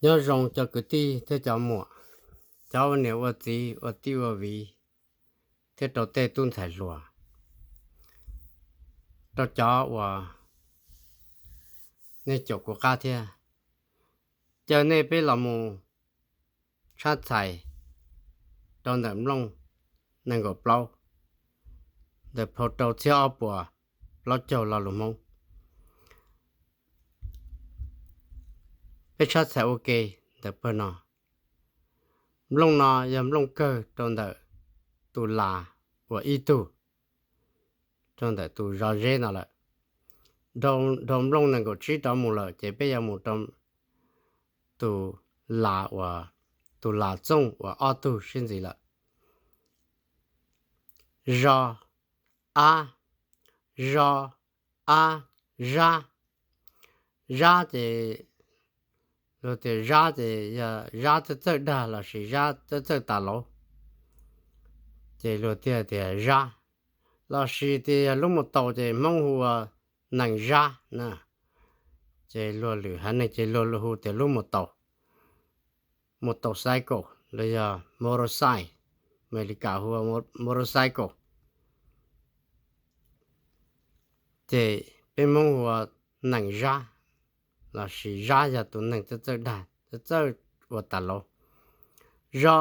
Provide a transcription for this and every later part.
Nyob zoo cov kwv tij thiab cov muam, cov ua niam ua txiv ua tij ua viv, thiab rau tej tub ntxhais hluas, rau cov uas nej caum kuv qab thiab. Caw nej peb los mus tshab txhais rau ntawm nplooj nees nkaum plaub, ntawm phau rau txhiab ob puas plaub caug lo lus Hmoob. Peb tshab txhais ua ke ntawm pawg no. Nplooj no yog nplooj kawg rau ntawm tus las uas ib tug, rau ntawm tus zov zeb no lawm. Dhau nplooj nees nkaum tsib rov mus lawm ces peb yuav mus rau tus las uas, tus las txooj uas ob tug sib ntxiv lawm. Zo, ab, zo, ab, zab. Zab ces luag tias zab ces yog zab txawj txawj dag lossis zab txawj txawj tas lauv, ces luag thiaj tias zab. Lossis tias yog lub mus taus ces Hmoob hu ua nees zab na. Ces luag lwm haiv neeg ces luag hu tias lub mus taus, motorcycle los yog motorcycle, Amelikas hu ua motorcycle. Ces peb Hmoob hu ua nees zab, lossis zab yog tus neeg txawj txawj dag, txawj txawj ua tas lauv. Zo,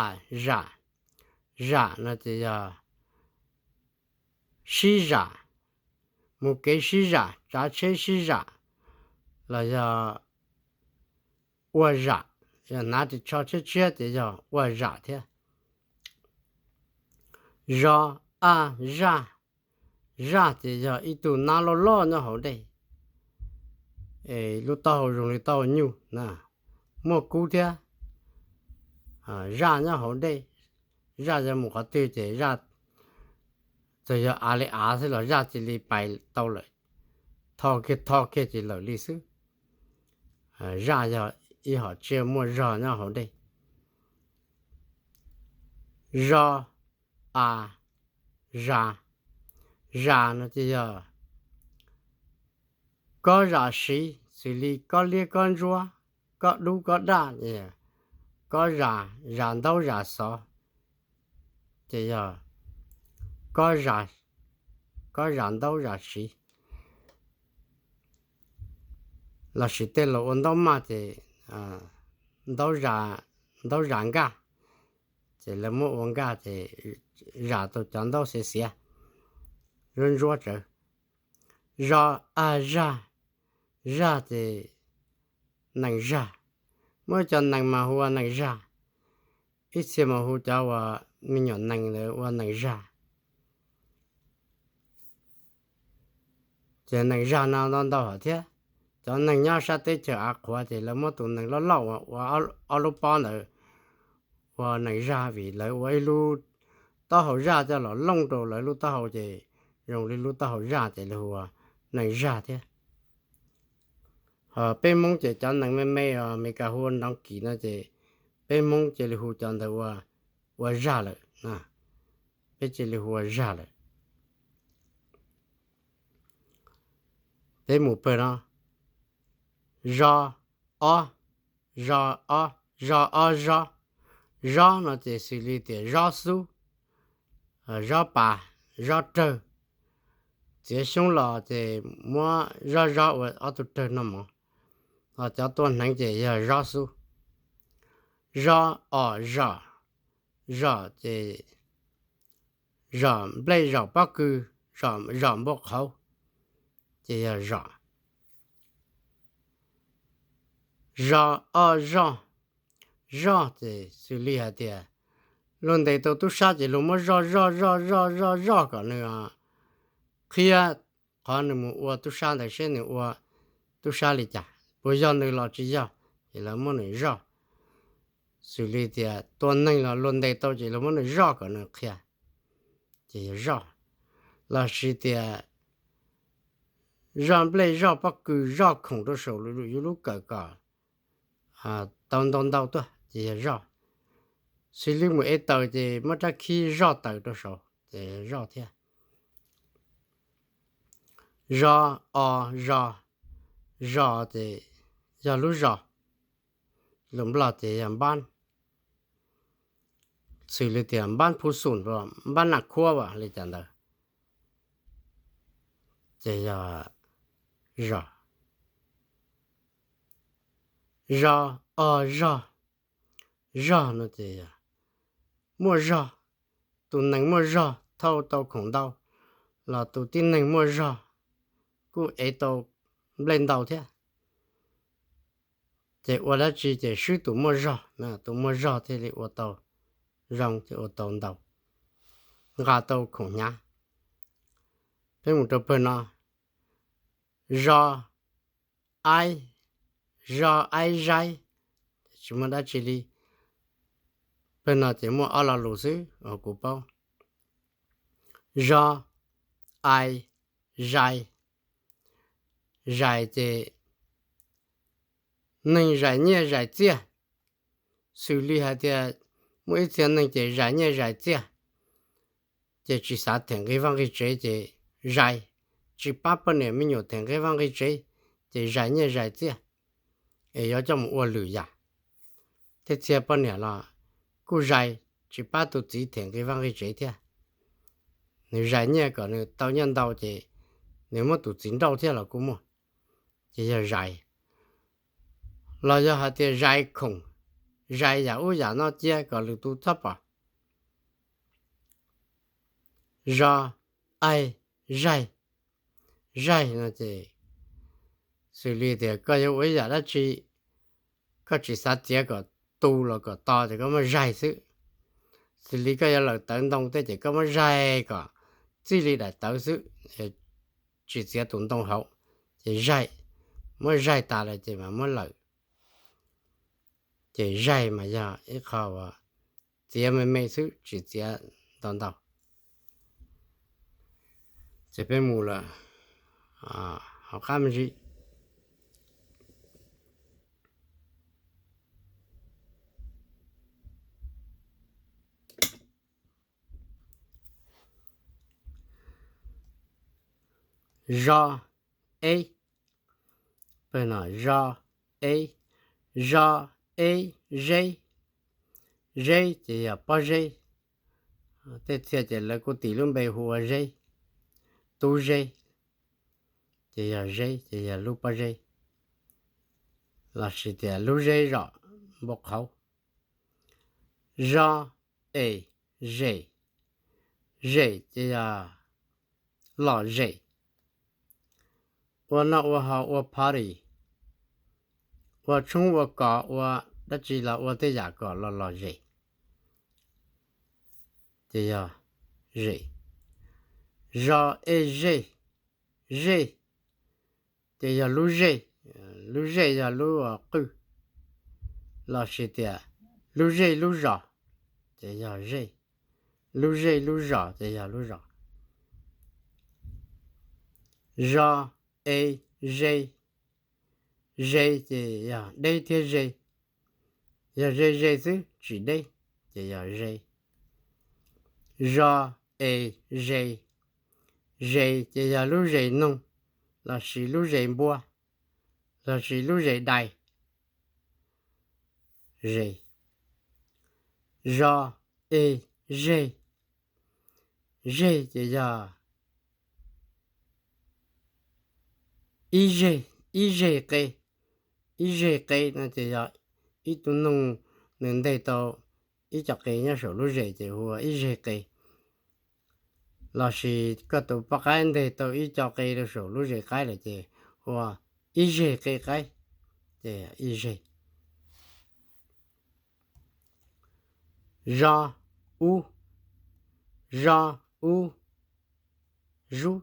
a, zam. Zam no ces yog sib zam, mus kev sib zam, tsav tsheb sib zam, los yog ua zam, yog hnav ris tsho tshiab tshiab ces yog ua zam thiab. Zo, a, zaj. Zaj ces yog ib tug nab loj loj nyob hauv dej, lub taub hau zoo li taub hau nyuj na, muaj kub thiab. Zaj nyob hauv dej, zaj yog mus qhov twg ces zaj, txawm yog av li av xwb los zaj cia li pais tau lawm, tho kiag tho kiag ces lawm li xwb. Zaj yog ib hom tsiaj muaj zog nyob hauv dej. Zo, a, zas. Zas no ces yog kob zas siv, xws li kob liab kob ntsuab, kob dub kob daj, kob zas, zas ntaub zas xov, ces yog kob zas ntaub zas siv. Lossis tej laus ua ntaub maj ces ntaub zas nkaj, ces lawv muab ua nkaj ces zas tau cov ntaub xiav xiav, ntsuab ntsuab tsawv. Zo, a, zag. Zag ces nees zag. Muaj cov nees mas hu ua nees zag, ib txhia mas hu cov uas me nyuam nees ntawd ua nees zag. Ces nees zag no ntau ntau hom thiab. Cov neeg nyob sab teb chaws av qhuav ces lawv muab tus nees loj loj uas ua ob lub pob ntawd ua nees zag, vim lawv ua ib lub taub hau zaj coj los looj rau lawv lub taub hau ces zoo li lub taub hau zaj ces lawv hu ua nees zag thiab. Ho peb Hmoob ces cov nees me me os, Amelikas hu ua nrov kis no ces peb Hmoob cia li hu cov ntawd ua zag lawm. Peb cia li hu ua zag lawm. Peb mus pawg no. Zo, ob, zo, ob, zo, ob, zob. Zob no ces xws li tias zob xub, zob pas, zob rawg. Txiav xyoob los ces muab zob zob ua ob tug rawg noj mov. Ho cov tua hneev ces yog zob xub. Zo, o, zom. Zom ces zom nplej zom pob kws, zom npua qhauv, ces yog zom. Zo, o, zoj. Zoj ces xws li hais tias luag ntes tau tub sab ces luag muab zoj zoj zoj zoj zoj zoj kom nws qhia qhov nws mus ua tub sab ntawd seb nws ua tub sab li cas, puas yog nws los tsis yog, ces lawv muab nws zoj. Xws li tias tua neeg los luag ntes tau ces luag muab nws zoj kom nws qhia, ces yog zoj. Lossis tias zoj nplej zoj pob kws zoj khoom rau saum yus lub kawm kom tau ntau ntau tuaj ces yog zoj. Xws li mus ev taws ces muab rab khib zoj taws rau saud ces zoj thiab. Zo, o, zos. Zos ces yog lub zos. lus Nplog ces yog npab, xws li tias npab phu xum, npab nas khuab li cas ntawd, ces yog zog. Zog, o zog, zog no ces yog muaj zog, tus nees muaj zog thauj tau khoom ntau, los tus tib neeg muaj zog kuj ev tau nplej ntau thiab. Ces ua dab tsi ces swb tus muaj zog, tus muaj zog thiaj li ua tau zoo thiab ua tau ntau, nqa tau khoom hnyav. Peb mus rau pawg no, zog, aib, zog, aib, zaib, tsis muaj dab tsi li. Pawg no ces muaj ob lo lus xwb uas kuv paub, zog, ai, zais. Zais ces neeg zais nyiaj zais txiaj, xws li hais tias muaj ib txhia neeg ces zais nyiaj zais txiaj, ces tsis xav them nqi vaj nqi tsev ces zais, tsis pab poj niam me nyuam them nqi vaj nqi tsev, ces zais nyiaj zais txiaj, es yuav coj mus ua lwm yam. Tej txhia poj niam los kuj zais, tsis pab tus txiv them nqi vaj nqi tsev thiab. Nws zais nyiaj kom nws tau nyiaj ntau ces nws muab tus txiv nrauj thiab los kuj muaj, ces yog zais. Los yog hais tias zais khoom, zais yam ub yam no cia kom lwm tus txhob pom. Zog, aig, zaig. Zaig no ces xws li tias koj yuav ua ib yam dab tsi, koj tsis xav txiav kom tu los kom to ces koj muab zaig xwb. Xws li koj yuav lawm tawv ntoo tej ces koj muab zaig kom txij li daim tawv xwb, tsis txiav tus ntoo hauv, ces zaig, muab zaig tas lawm ces mas muab lawm. Ces zaig mas yog ib qho uas txiav me me xwb tsis txiav ntau ntau. Ces peb mus lawm hauv qab me ntsis. Zog, eb. Pawg no zog, eb. Zog, eb, zeb. Zeb ces yog pob zeb. Tej txhia ces lawv kuj tis lub npe hu ua zeb, tub zeb, ces yog zeb ces yog lub pob zeb, lossis tias lub zeb zom npua qhauv. Zog, es, zem. Zem ces yog lom zem. Ua noj ua haus ua party, ua tshoob ua kos ua dab tsi los ua tej yam kom los lom zem, ces yog zem. Zog, ej, zej. Zej ces yog lub zej, lub zej yog lub qwj, lossis tias lub zej lub zos, ces yog zej. Lub zej lub zos ces yog lub zos. Zog, e, ze. Ze ces yog deb thiab ze. Yog ze ze xwb tsis deb ces yog ze. Zog, e, ze. Ze ces yog lub zes noog, lossis lub zes npua, lossis lub zes dais. Ze. Zog, e, zeg. Zeg ces yog ib zeg, ib zeg qe. Ib zeg qe no ces yog ib tug noog nws nteg tau ib co qe nyob saum lub zes ces hu ua ib zeg qe. Lossis koj tus poj qaib nteg tau ib co qe rau saum lub zes qaib lawm ces hu ua ib zeg qe qaib, ces ib zeg. Zo, u, zo, u, zu,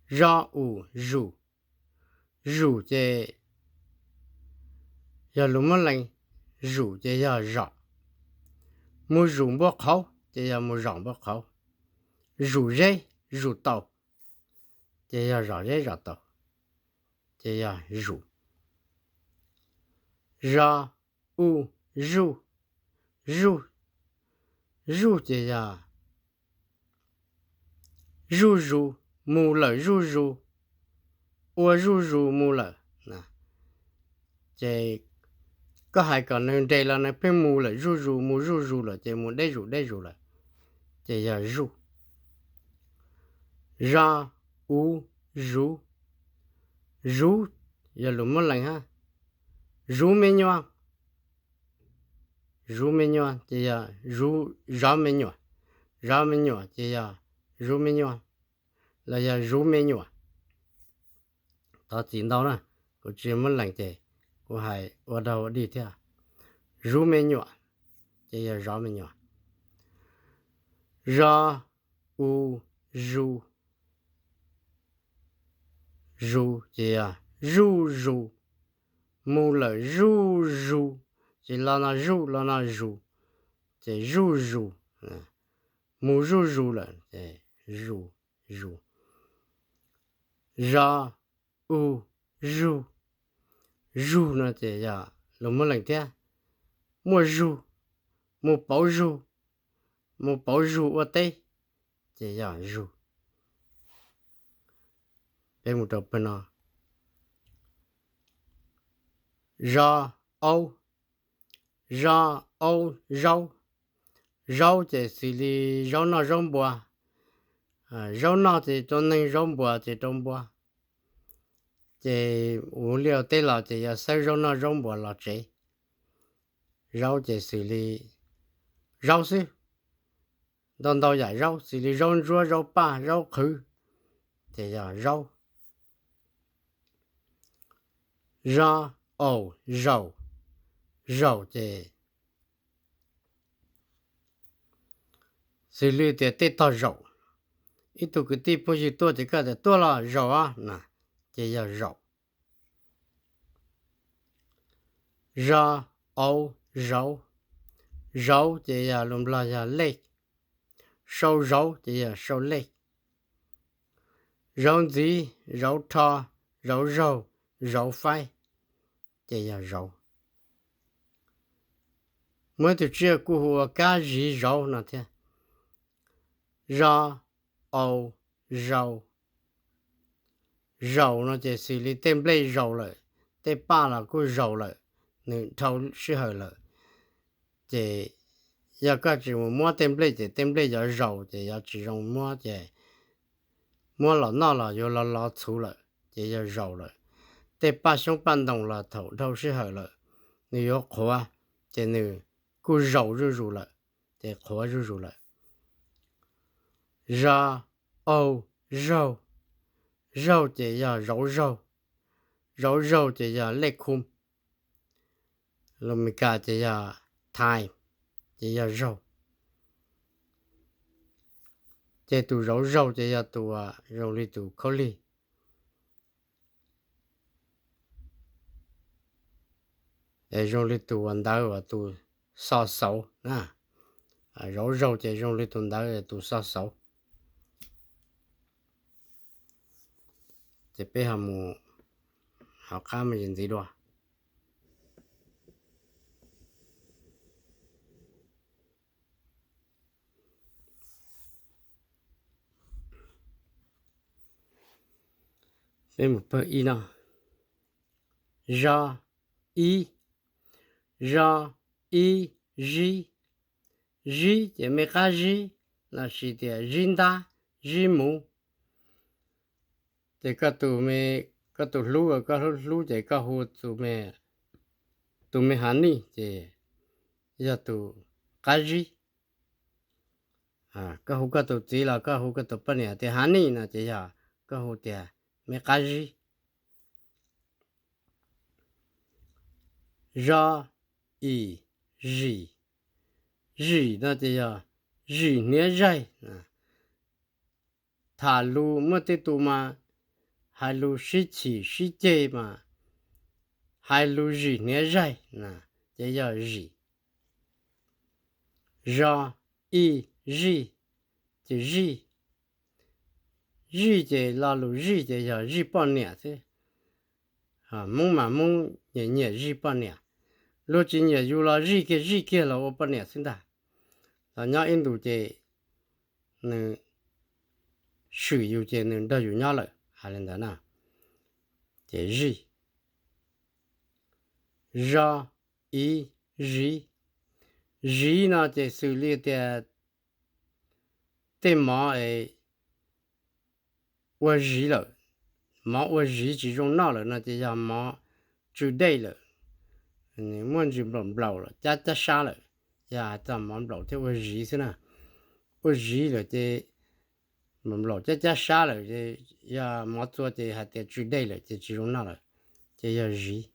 zo, u, zus. Zus ces yog lus muab lees, zus ces yog zom. Mus zus npua qhauv ces yog mus zom npua qhauv. Zus zeb, zus taus ces yog zom zeb zom taus, ces yog zus. Zo, u, zuj, zuj, zuj ces yog zuj zus, mus lawm zuj zus, ua zuj zus mus lawm. Ces koj hais kom nws nres los nws pheej mus lawm zuj zus, mus zuj zus lawm ces mus deb zus deb zus lawm, ces yog zuj. Zo, u, zuv. Zuv yog lus Moob Lees hab. Zuv me nyuam. Zuv me nyuam ces yog zov me nyuam. Zov me nyuam ces yog zuv me nyuam, los yog zuv me nyuam. Thov txim ntau na, kuv tsis Moob Lees ces kuv hais ua dog ua dig thiab. Zuv me nyuam ces yog zov me nyuam. Zo, u, zus. Zus ces yog zuj zus, mus lawm zuj zus, ces los no zuj los no zus, ces zuj zus, mus zuj zus lawm ces zus, zus. Zo, u, zug. Zug no ces yog lus Moob Lees thiab. Muaj zug, mus pauv zug, mus pauv zug ua teb, ces yog zug. Peb mus rau pawg no. Zo, aub. Zo, aub, zaub. Zaub ces xws li zaub noj zaub npua. Zaub noj ces rau neeg, zaub npua ces rau npua. Ces ua liaj ua teb los ces yog xawb zaub noj zaub npua los tsev. Zaub ces xws li zaub xwb, ntau ntau yam zaub xws li zaub ntsuab, zaub paj, zaub qhwv, ces yog zaub. Zo, au, zaum. Zaum ces xws li tias tej tog zaum, ib tug kwv tij phooj ywg tuaj ces koj tias tuaj los zaum os na, ces yog zaum. Zo, au, zauv. Zauv ces yog lus Nplog yog lej. Sau zauv ces yog sau lej. Zauv ntxiv, zauv rho, zauv zaug, zauv faib, ces yog zauv. Muaj ib tug tsiaj kuj hu ua kab zis zauv no thiab. Zo, au, zaus. Zaus no ces xws li tej nplej zaus lawm, tej paj los kuj zaus lawm, nws dhau sij hawm lawm. Ces yog koj tsis mus muab tej nplej ces tej nplej yuav zaus ces yuav tsis zoo muab ces muab los noj los yuav lov lov txhuv lawm ces yog zaus lawm. Tej paj xyoob paj ntoo los thaum dhau sij hawm lawm nws yuav qhuav ces nws kuj zaus zuj zus lawm, ces qhuav zuj zus lawm. Zo, au, zaug. Zaug ces yog zauv zaug. Zauv zaug ces yog lej khu. Lus Meskas ces yog time, ces yog zaug. Ces tus zauv zaug ces yog tus zoo li tus khaub lig, es zoo li tus ntawd uas tus xo xauv na. Zauv zaug ces zoo li tus ntawd tus xo xauv. Ces peb ho mus hauv qab me ntsis ntxiv dua. Peb mus pawg ib no. Zo, ib. Zo, ib, zib. Zib ces me qab zib lossis tias zib ntab, zib muv. Ces koj tus, koj tus hlub, koj hlub hlub ces koj hu tus me hav nij ces yog tus qab zib. Koj hu koj tus txiv los koj hu koj tus poj niam tias hav nij no ces yog koj hu tias me qab zib. Zo, i, zim. Zim no ces yog zim hniav zaig. Tham lus muaj tej tus mas hais lus sib chim sib ceg mas hais lus zim hniav zaig na, ces yog zim. Zo, ib, zij, ces zij. Zij ces lo lus zij ces yog zij poj niam xwb. Hmoob mas Hmoob nyiam nyiam zij poj niam. Luag tsis nyiam yus los zij kiag zij kiag los ua poj niam xwb ntag. Los nyob ib ntus ces nws swm yus ces nws nrog yus nyob lawm, hais li ntawd na. Ces zij. Zo, i, ziv. Ziv no ces xws li tias tej mov es ua ziv lawm, mov ua ziv tsis zoo noj lawm no ces yog mov tsw dej lawm, muaj ntsis nplaum nplaum lawm, cab cab sab lawm, yog hais txog mov nplaum thiab ua ziv xwb na. Ua ziv lawm ces nplaum nplaum cab cab sab lawm, yog mov txua ces hais tias tsw dej lawm ces tsis zoo noj lawm, ces yog ziv.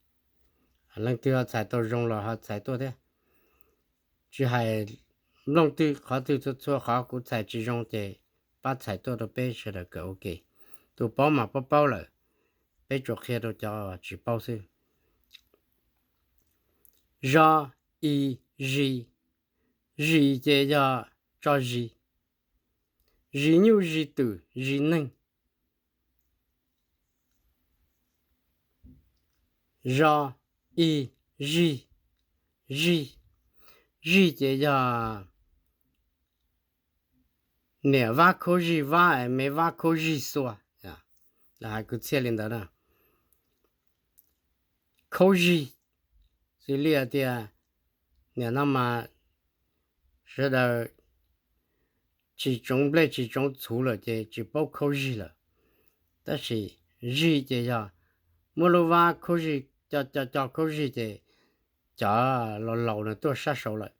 Leej twg ho txhais tau zoo los ho txhais tuaj thiab. Tsis hais nplooj twg qhov twg, txhua txhua qhov kuv txhais tsis zoo ces pab txhais tuaj rau peb sawv daws kawm ua ke. Tus paub mas paub paub lawm, peb tsuas qhia rau cov tsis paub xwb. Zo, i, zis. Zis ces yog tso zis, zis nyuj, zis twm, zis neeg. Zo, i, zis, zis. Zis ces yog niam vab khaub zig vab, me vab khaub zig xua, los hais kwv txhiaj li ntawd na. Khaub zig, xws li hais tias nim no mas sawv daws tsis tsoov nplej tsis tsoov txhuv lawm ces tsis paub khaub zig lawm. Tab sis zig ces yog muab lub vab khaub zig, co co co khaub zig ces cov laus laus nws tuaj sab saud lawm,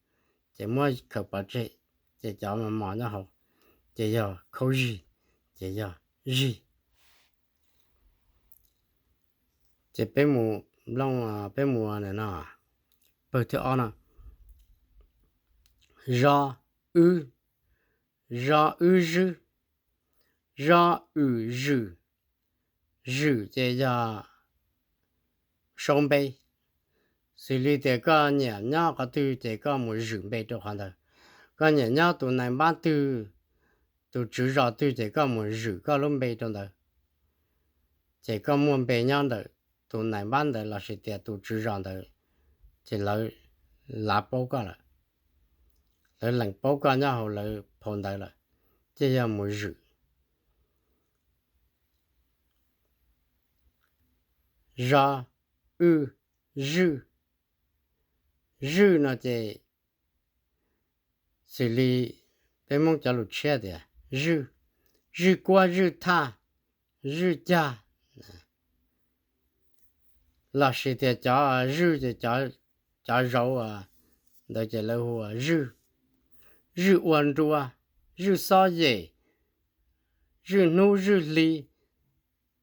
ces muab khaws pov tseg, ces cov mos mos nyob hauv, ces yog khaub zig, ces yog zig. Ces peb mus nplooj, peb mus no, pawg thib ob no. Zo, wb, zo, wb, zwb, zo, wm, zwm. Zwm ces yog saub npe. Xws li tias koj nyiam nyob qhov twg ces koj mus zwm npe rau qhov ntawd. Koj nyiam nyob tus nais npab twg, tus tswv zos twg ces koj mus zwm koj lub npe rau ntawd. Ces koj muaj npe nyob ntawm tus nais npab ntawd lossis tias tus tswv zos ntawd, ces lawv lav paub koj lawm. Lawv lees paub koj nyob hauv lawv phau ntawv lawm, ces yog mus zwm. Zo, wb, zwj. Zwj no ces xws li peb Hmoob cov lus tshiab tias zwj, zwj kuab, zwj thaj, zwj cag, lossis tias cov zwj ces cov zauv ntawd ces lawv hu ua zwj. Zwj ua nruas, zwj xob yem, zwj hnub zwj hli,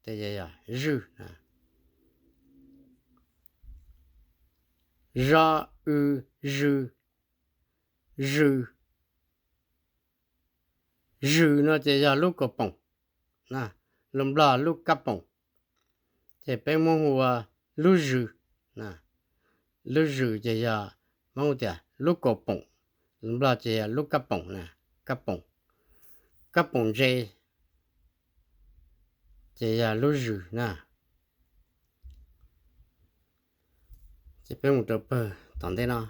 ces yog zwj. Zo, w, zw, zw. Zws no ces yog lub kaus poom, lus Nplog lub kab poom, ces peb Hmoob hu ua lub zws. Lub zws ces yog Hmoob tias lub kaus poom, lus Nplog ces yog lub kab poom, kab poom, kab poom ntse, ces yog lub zws na. Ces peb mus rau pawg tom ntej no.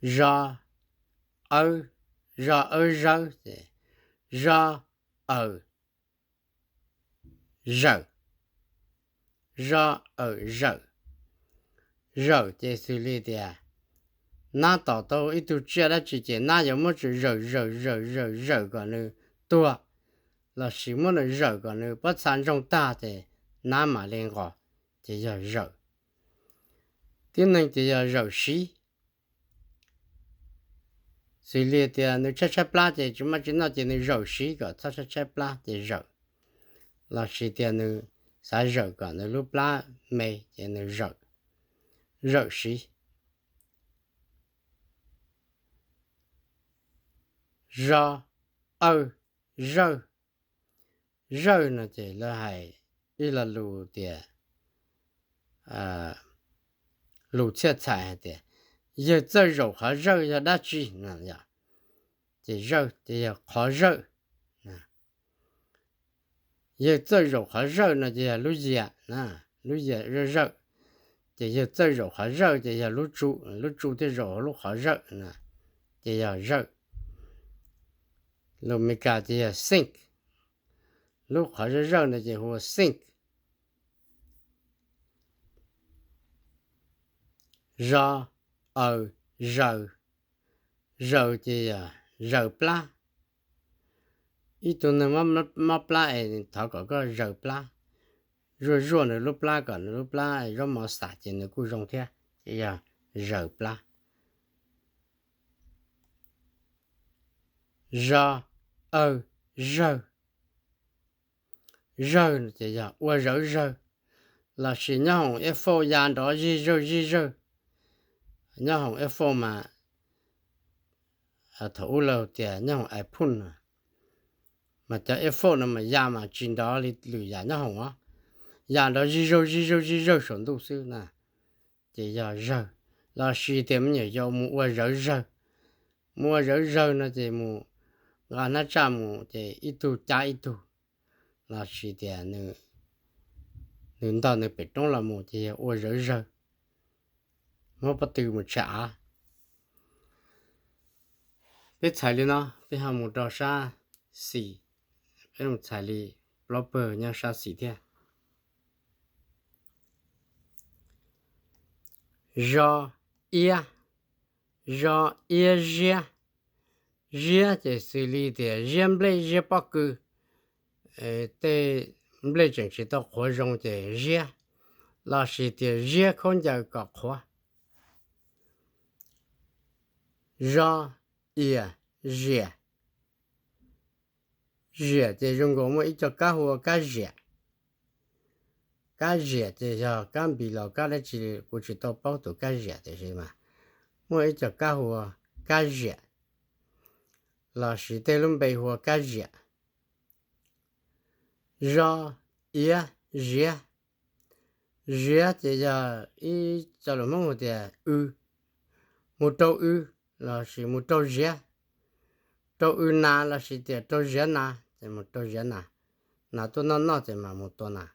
Zo, awb, zo, awb, zawb, ces zo, awm, zawm. Zo, awm, zawm. Zawm ces xws li tias nab tom tau ib tug tsiaj dab tsi ces nab yuav muab tsum zawm zawm zawm zawm zawm kom nws tuag, lossis muab nws zawm kom nws pob txha ntsoog tag ces nab mam li nqos, ces yog zawm. Tib neeg ces yog zawm siv. Xws li tias nws tshaib tshaib plab ces tsis muaj tsis noj ces nws zawm siv kom txhob tshaib tshaib plab ces zawm. Lossis tias nws xav zawm kom nws lub plab me ces nws zawm, zawm siv. Zo, awj, zawj. Zawj no ces lawv hais ib lo lus tias, lus txhiaj txhais hais tias yawg txawj zaum qhov zawj yog dab tsi no. Ces zawj ces yog qhov zawj. Yawg txawj zaum qhov zawj no ces yog lub yias, lub yias zawj zawj. Ces yawg txawj zaum qhov zawj ces yog lub tsu, lub tsu thiaj zaum hauv lub qhov zawj, ces yog zawj. Lus Meskas ces yog sink. Lub qhov zawj zawj no ces hu ua sink. Zo, aw, zaws. Zaws ces yog zaws plab. Ib tug neeg mob plab es thov kom koj zaws plab, zuaj zuaj nws lub plab kom nws lub plab zaub mov xam ces nws kuj zoo thiab, ces yog zaws plab. Zo, aw, zawg. Zawg ces yog ua zawv zawg, lossis nyob hoom ib fauj ya nrov zig zawg zig zawg. Nyob hoom ib fauj mas thaum ub lawv tias nyob hoom iPhone no, mas cov ib fauj no mas ya mas tsis nrov li lwm yam nyob hoom os, ya nrov zig zawg zig zawg zig zawg saum ntuj xwb na, ces yog zawg. Lossis tias me nyuam yaus mus ua zawv zawg, mus ua zawv zawg no ces mus nqa hnab tsaj mus ces ib tug cab ib tug, lossis tias nws ntog nws pem roob los mus ces yog ua zawv zawg, muab pob tw mus tsham av. Peb txhais li no, peb ho mus rau sab xis, peb mus txhais li plaub pawg nyob sab xis thiab. Zo, iab. Zo, iab, ziab. Ziab ces xws li tias ziab nplej ziab pob kws, tej nplej tseem tsis tau qhuav zoo ces ziab, lossis tias ziab khaub ncaws kom qhuav. Zo, ias, zias. Zias ces zoo nkaus muaj ib co kab hu ua kab ziam. Kab ziam ces yog kab npis los kab dab tsi kuv tsis tau paub tus kab ziam tiam sis mas muaj ib co kab hu ua kab ziam, lossis tej lub npe hu ua kab ziam. Zo, iab, ziab. Ziab ces yog ib co lus Hmoob hu tias w, mus rau w, lossis mus rau ziab, rau w nas lossis tias rau ziab nas ces mus rau ziab nas, nas tuaj noj noj ces mam mus tua nas,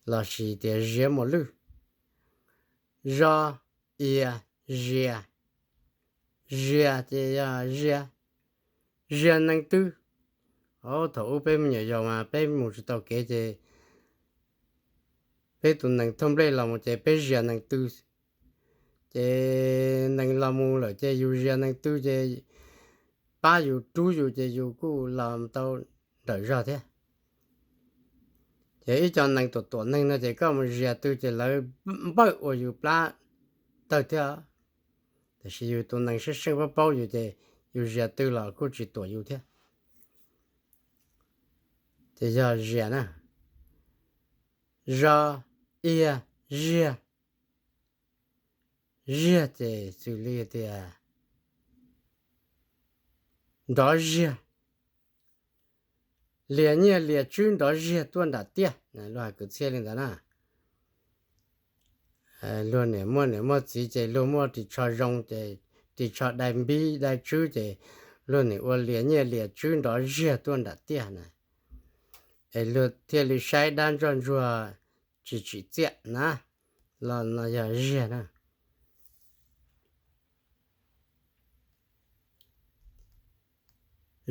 lossis tias ziab muas lwj. Zo, ias, zias. Zias ces yog zias, zias nees tw. Thaum ub peb me nyuam yaus mas peb mus tsis tau kev ces peb tus nees thauj nplej los mus ces peb zias nees tw. Ces nees los mus lawm ces yus zias nees tw ces pab yus rub yus ces yus kuj los tau nrawm zog thiab. Ces ib co nees tuam tuam neeg no ces koj mus zias tw ces lawv npawj ua yus plab tawg thiab. Tiam sis yus tus nees seej seej paub paub yus ces yus zias tw los kuj tsis tuam yus thiab. Ces yog zias na. Zo, ias, ziag. Ziag ces xws li tias nrov ziag, lias nyiaj lias tswb nrov ziag tuaj nram tiaj, luag hais kwv txhiaj li ntawd na. Luag niam muaj niam muaj txiv ces luag muaj ris tsho zoo ces ris tsho dai npib dai tswb ces luag nim ua lias nyiaj lias tswb nrov ziag tuaj nram tiaj na. Es luag thiaj li saib dab ntsoj ntsuag tsis tsim txiaj na, los no yog ziag na.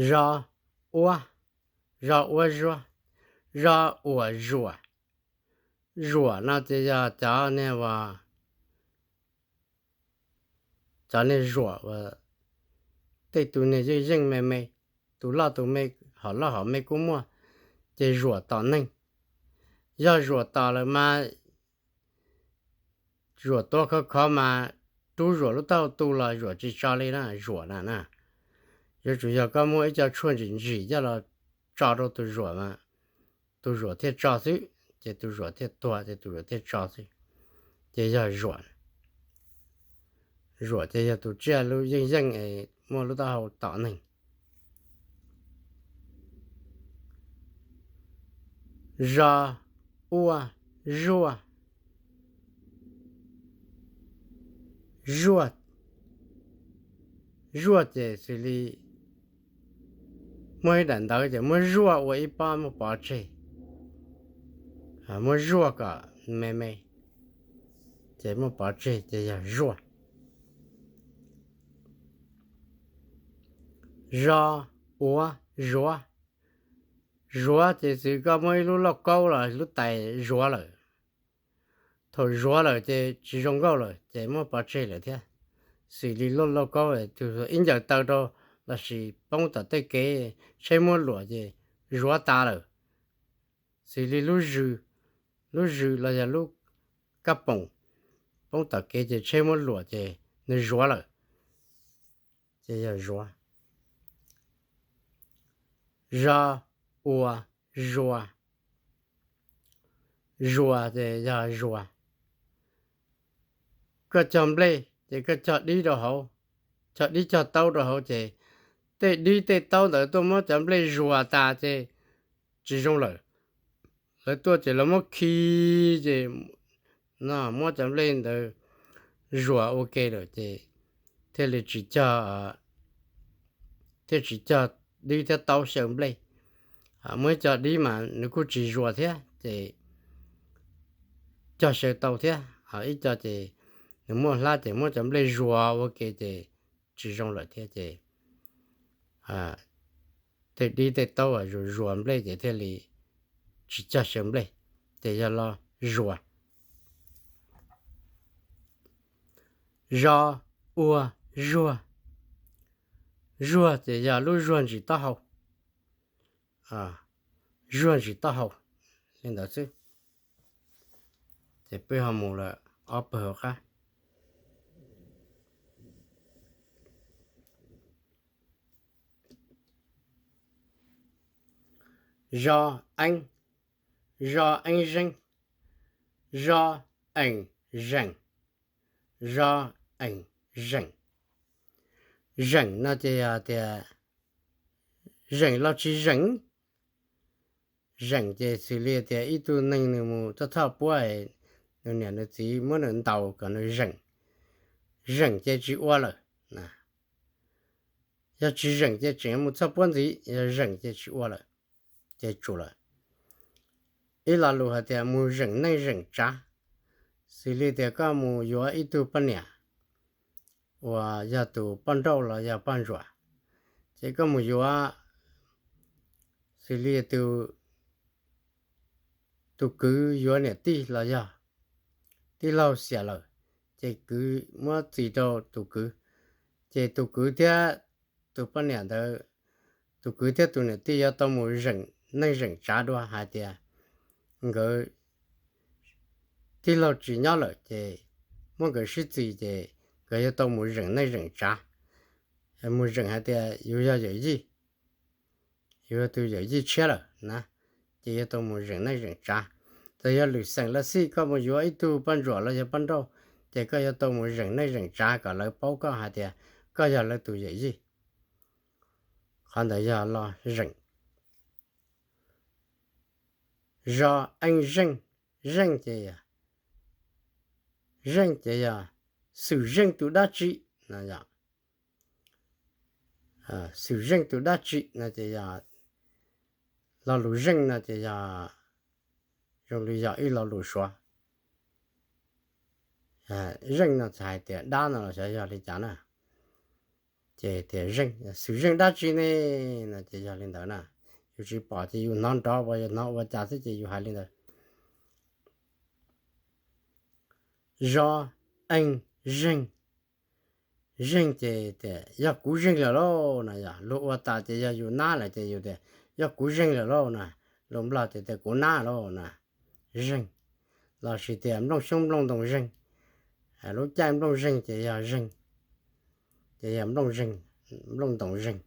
Zo, ua, zo, ua, zuag, zo, uas, zuam. Zuam no ces yog cov niag uas, cov niag zuam uas tej tus niag yeej yeej me me, tus loj tus me, hom loj hom me kuj muaj, ces zuam tom neeg. Yog zuam tom lawm mas zuam tua khov khov mas rub zuam lub taub hau tu los zuam tsis tso li na, zuam na na. Yuav tsum yog koj muaj ib co tshuaj ntsim ntsim coj los tso rau tus zuam mas tus zuam thiaj tso xwb, ces tus zuam thiaj tuag ces tus zuam thiaj tso xwb, ces yog zuam. Zuam ces yog tus tsiaj lub yeej yeej es muaj lub taub hau tom neeg. Zo, ua, zuaj, zuaj. Zuaj ces xws li muaj ib daim ntawv ces muab zuaj ua ib pob muab pov tseg, muab zuaj kom me me, ces muab pov tseg ces yog zuaj. Zo, ua, zuav. Zuav ces xws koj muab ib lub lauj kaub los lub tais zuav lawm. thaum zuav lawm ces tsis zoo nkauj lawm ces muab pov tseg lawm thiab. Xws li lub lauj kaub ib ncaws taw rau lossis poob tom tej kev, tsheb muab luam ces zuav tas lawm. Xws li lub zws, lub zws los yog lub kab poom poob tom kev ces tsheb muab luam ces nws zuav lawm, ces yog zuav. Zo, ua, zuas. Zuas ces yog zuas. Koj cog nplej ces koj cog dib rau hauv, cog dib cog taub rau hauv ces tej dib tej taub ntawd tuaj muab cov nplej zuas tas ces tsis zoo lawm. Lawv tuaj ces lawv muab khi ces no muab cov nplej ntawd zuas ua ke lawm ces thiaj li tsis cog, thiaj tsis cog dib thiab taub xyaw nplej. Muaj ib co dib mas nws kuj tsis zuas thiab ces cog xyaw tau thiab, ho ib co ces nws muaj hlab ces muab cov nplej zuas ua ke ces tsis zoo lawm thiab ces tej dib tej taub zuas zuas nplej ces thiaj li tsis cog xyaw nplej, ces yog lo zuas. Zo, ua, zuag. Zuag ces yog lub zuag ntsis taub hau. Zuag ntsis taub hau li ntawd xwb. Ces peb ho mus lawm ob pawg hauv qab. Zo, eeb. Zo, eeb, zeeb. Zo, eem, zeem. Zo, eem, zeem. Zeem no ces yog tias zeem los tsis zeem. Zeem ces xws li tias ib tug neeg nws mus txoj txhoj puab, nws niam nws txiv muab nws ntaus kom nws zeem. Zeem ces tsis ua lawm. Yog tsis zeem ces tseem mus txhoj puab ntxiv, yog zeem ces tsis ua lawm, ces tsum lawm. Ib lo lus hais tias mus zeem neej zeem tsav, xws li tias koj mus yuav ib tug poj niam uas yog tus poj nrauj los yog poj ntsuam, ces koj mus yuav, xws li tus kwv yuav niam tij los yog tij laug xiam lawm, ces kwv muab txis rau tus kwv, ces tus kwv thiab tus poj niam ntawd, tus kwv thiab tus niam tij yuav tau mus zeem neej zeem tsav dua hais tias nkawd tij laug tsis nyob lawm ces muab nkawd sib txis ces nkawd yuav tau mus zeem neej zeem tsav. Mus zeem hais tias yus yog yawm yij, yus yog tus yawm yij tshiab lawm na, ces yuav tau mus zeem neej zeem tsav. Txawm yog lwm xeem los xij, koj mus yuav ib tug poj ntsuam los yog poj nrauj, ces koj yuav tau mus zeem neej zeem tsav kom lawv paub koj hais tias koj yog lawv tus yawm yij. Qhov ntawd yog lo zeem. Zo, eej, zeej. Zeej ces, zeej ces yog xwm zeej tus dab tsi no. Xwm zeej tus dab tsi no ces yog, lo lus zeej no ces yog zoo li yog ib lo lus suav. Zeej no txhais hais tias dab no los xyov yog li cas na. Ces tias zeej, xwm zeej dab tsi ne no ces yog li ntawd na. Yus tsis pom ces yus hnov nrov uas yus hnov ua cas xwb ces yus hais li ntawd. Zo, eej, zeej. Zeej ces tias yog kuv zeej lawm lauj no. Yog luag ua tas ces yog yus nab lawm ces yus tias yog kuv zeej lawm lauj na. Lus Nplog ces tias kuv nab lauj na. Zeej, lossis tias nplooj xyoob nplooj ntoos zeeg. Lub caij nplooj zeeg ces yog zeeg, ces yog nplooj zeeg, nplooj ntoos zeeg.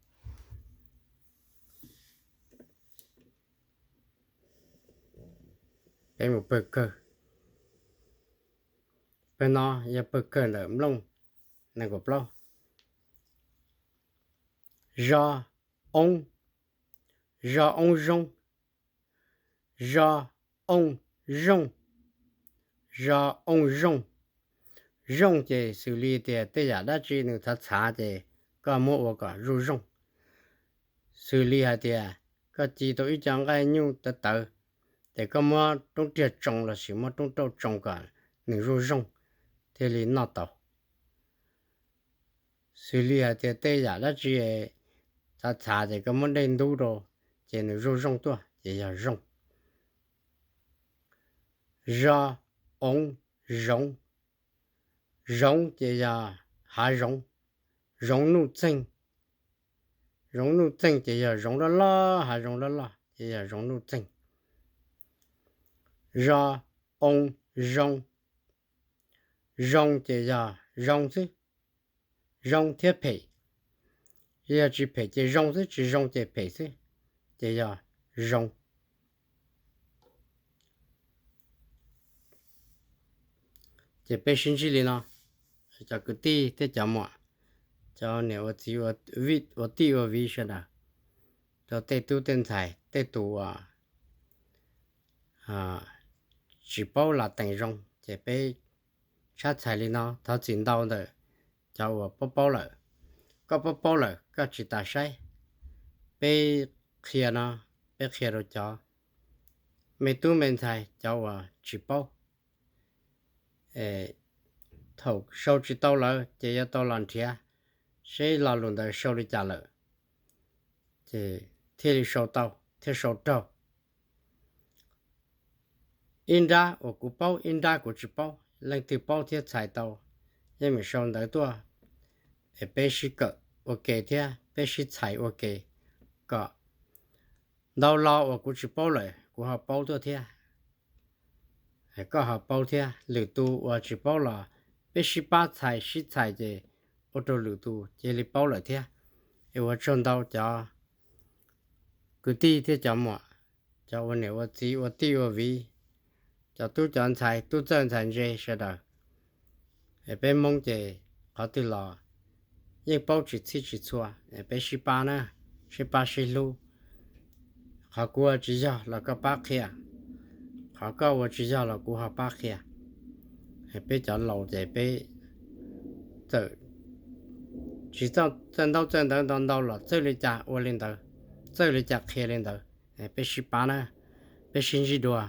Peb mus pawg kawg. Pawg no yog pawg kawg ntawm nplooj nees nkaum plaub. Zo, oob. Zo, oob, zoo. Zo, oob, zoo. Zo, oob, zoo. Zoo ces xws li tias tej yam dab tsi nws txhav txhav ces koj muab ua kom zuj zooj. Xws li hais tias koj ci tau ib co nqaij nyuj tawv tawv, ces koj muab roob riag tsoo lossis muab roob rauj tsoo kom nws zuj zooj thiaj li noj tau. Xws li hais tias tej yam dab tsi txhav txhav ces koj muab dej ntub rau ces nws zuj zooj tuaj ces yog zoo. Zo, oob, zoov. Zoov ces yog hav zoov, zoov nuj txeeg. Zoov nuj txeeg ces yog zoov loj loj, hav zoov loj loj ces yog zoov nuj txeeg. Zo, oo, zoo. Zoo ces yog zoo xwb, zoo thiab phem. Yog tsis phem ces zoo xwb, tsis zoo ces phem xwb, ces yog zoo. Ces peb sib ntsib li no, cov kwv tij thiab cov muam, cov niam ua txiv, ua tij ua viv sawv daws, rau tej tub tej ntxhais, tej tus uas tsis paub lam teem zoo, ces peb tshab txhais li no, thov txim ntau ntawm cov uas paub paub lawm. Koj paub paub lawm koj tsis tas saib, peb qhia no, peb qhia rau cov me tub me ntxhais cov uas tsis paub. Thaum sau tsis tau lawm ces yuav tau los nrhiav seb lo lus ntawd sau li cas lawm, ces thiaj li sau tau thiab sau raug. Ib nrab uas kuv paub, ib nrab kuv tsis paub, leej twg paub thiab txhais tau, yeej meem sau ntawv tuaj es peb sib kawm ua ke thiab peb sib txhais ua ke, kom ntau lo uas kuv tsis paub lawm kuv ho paub tuaj thiab, koj ho paub thiab. Lwm tus uas tsis paub los peb sib pab txhais sib txhais ces ua rau lwm tus cia li paub lawm thiab. Es ua tsaug ntau cov kwv tij thiab cov muam, cov ua niam ua txiv ua tij ua viv, cov tub cov ntxhais tub txawj ntxhais ntse sawv daws. Es peb Hmoob ces qhov twg los yeej paub tsis txhij tsis txhua, es peb sib pab na, sib pab sib hlub. Qhov kuv ua tsis yog los koj pab qhia, qhov koj ua tsis yog los kuv ho pab qhia. Peb cov laus ces peb txawm tsis txawj ntaub txawj ntawv ntau ntau los txawj li cas ua li ntawd, txawj li cas qhia li ntawd. Peb sib pab na, peb sib ntsib dua.